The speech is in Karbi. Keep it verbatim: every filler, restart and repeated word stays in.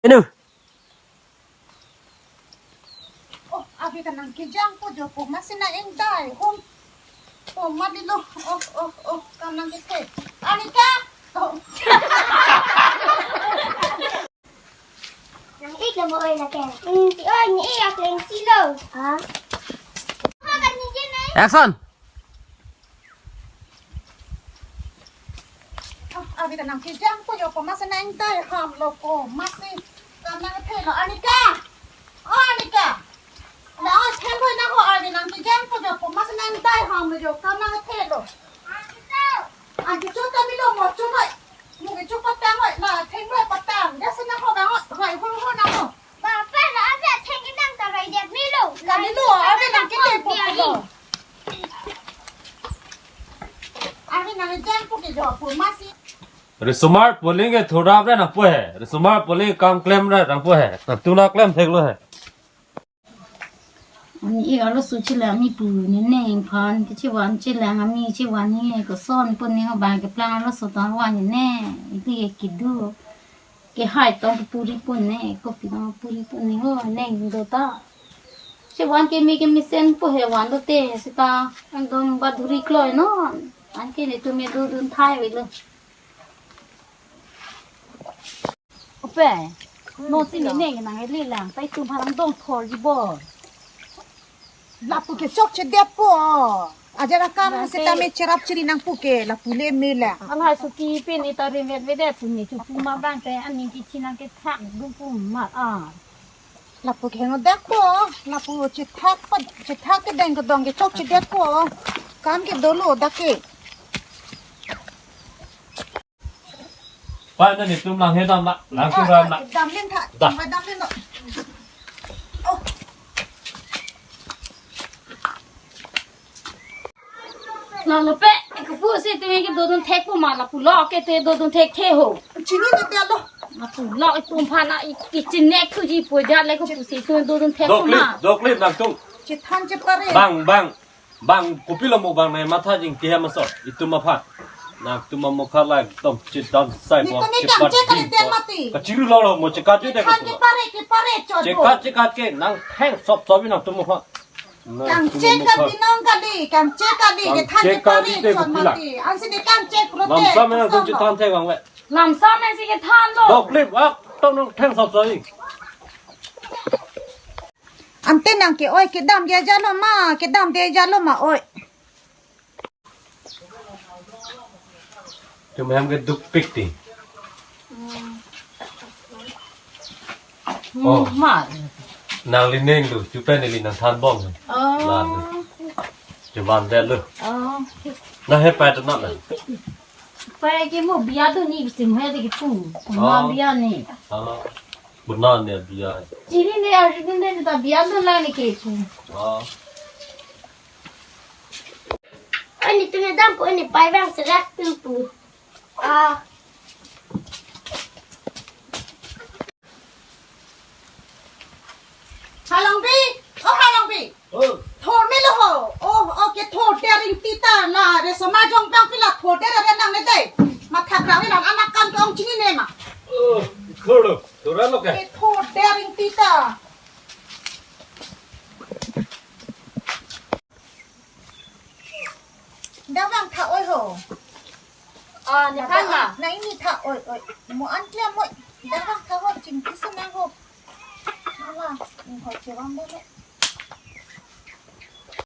Inu. Oh, abi kanang kejang po jo po, masi nang ingdai hom. Oh, mali lo. Oh, oh, oh, kanang kete. Anika. Oh. Nang ik mo oi lake. Hmm, ti oi ni ik akleng silo. Ha? Action. Ah, abi kanang kejang po jo po, masi nang ingdai ham lo po, masi kanang thelo. Anika. Oh, Anika. Na, oh, theng hoi na ho, abi nang kejang po jo po, masi nang ingdai ham lo jo, kanang thelo. Anke chot ta milo mo, chot hoi. Mo ke chot patang hoi, la theng hoi patang. Jasi na ho bang hoi, hoi, hoi, hoi na ho. Ba, pa la, abi theng kedang ta rai det milo. Kali lo, abi nang kete po lo. Abi nang jang po ke jo po, masi. Risomar polling ke thurap re nangpo he. Risomar polling kam klem re nangpo he. Nangtum nang klem thek lo he. Ani ik arloso chelang, ami pu ne neng aphan kechevan chelang, ami chevan he koson pon ne ho, bang keplang arloso tong van ne, iti ke kedo. Kehai tong puri pon ne, kopi tong puri pon ne ho, neng do ta. Chevan keme kemesen po he van do te, seta ekdom baduri kloi non. Anke netum me dodun thai avelo. Ope, non si ne neng nang eli lang, ta itum aphan nang dong thor ji bo. Lapu ke chokchedet po. Ajar akam seta me cherap chiri nang pu ke, lapu le me lang. Alhai suki pini ta rim vet vedet pu ne chu pu ma bang te, ani kichi nang kethak dum pu ma a. Lapu ke ngo dak po, lapu chethak pa, chethak kedeng kedong ke chokchedet po. Kam ke dolo dak ke. Pa, na netum lang he dam la, lang tu ram la. Dam len tha, da. Dam len lo. Oh. Lang lo pe, ke pu si tumi ke dodun thek po ma, lapu lo ke te dodun thekthe ho. Chini ne dia lo. Lapu lo itum aphan na i, i chinek tu ji po ja le, ko pu si tu dodun thek po ma. Doklit, doklit nangtum. Chethan chepare. Bang, bang. Bang, kopilo mo bang nai matha jing tiha maso, itum aphan. Nangtum amokha la ekdom chedan sai bo, netum chepat kangchek kali ding dia bo. Mati. Kachiru lo lo mo chekat ju de. Than ko. Kepare, kepare chot bo. Chekat, chekat ke, nang theng sop sop nangtum aphan. Nangtum kangchek amokha. Kali nong kali, kangchek kali, kangchek kali than kepare de chot kopila. Mati. Ansi ne kangchek ro te. Lamsam nangtum kosong lo. Chethan thek bang ve. Lamsam nangsi kethan lo. Doklit, wak, tong nang theng sop sop. Ante nang ke-oi kedam dia jalo ma, kedam dia jalo ma oi. Tum hem ke dukpik ti. Hmm, oh. Ma. Nangli neng lu, chupen neli nangthan bom. Oh. Lan lu. Chuban det lu. Oh. Na he pai tu na na. Pai ke mo bia tu ni bisim he de ke pu. Ma. Oh. Bia ni. Oh. Buna ne bia. Chini ne arjun ne ta bia dun lang ne ke pu. Ah. Ani tu ne dam pu, ani pai bang serak tu pu. Ah. Halongbi, oh Halongbi. Oh. Thor me lo ho. Oh, oh, kethor te aring tita la, risomar jong bang pila thor te re nang ne dei. Mathak rang ne nang anak kam tong chini ne ma. Oh, thor lo, thor lo ke. Kethor te aring tita. Dawang tha oi ho. Ah, ne kan ma. Na ini tha oi, oi. Mo an klia mo. Dawang tha ho chingki sana ho. Mama, ni ho chewang dele.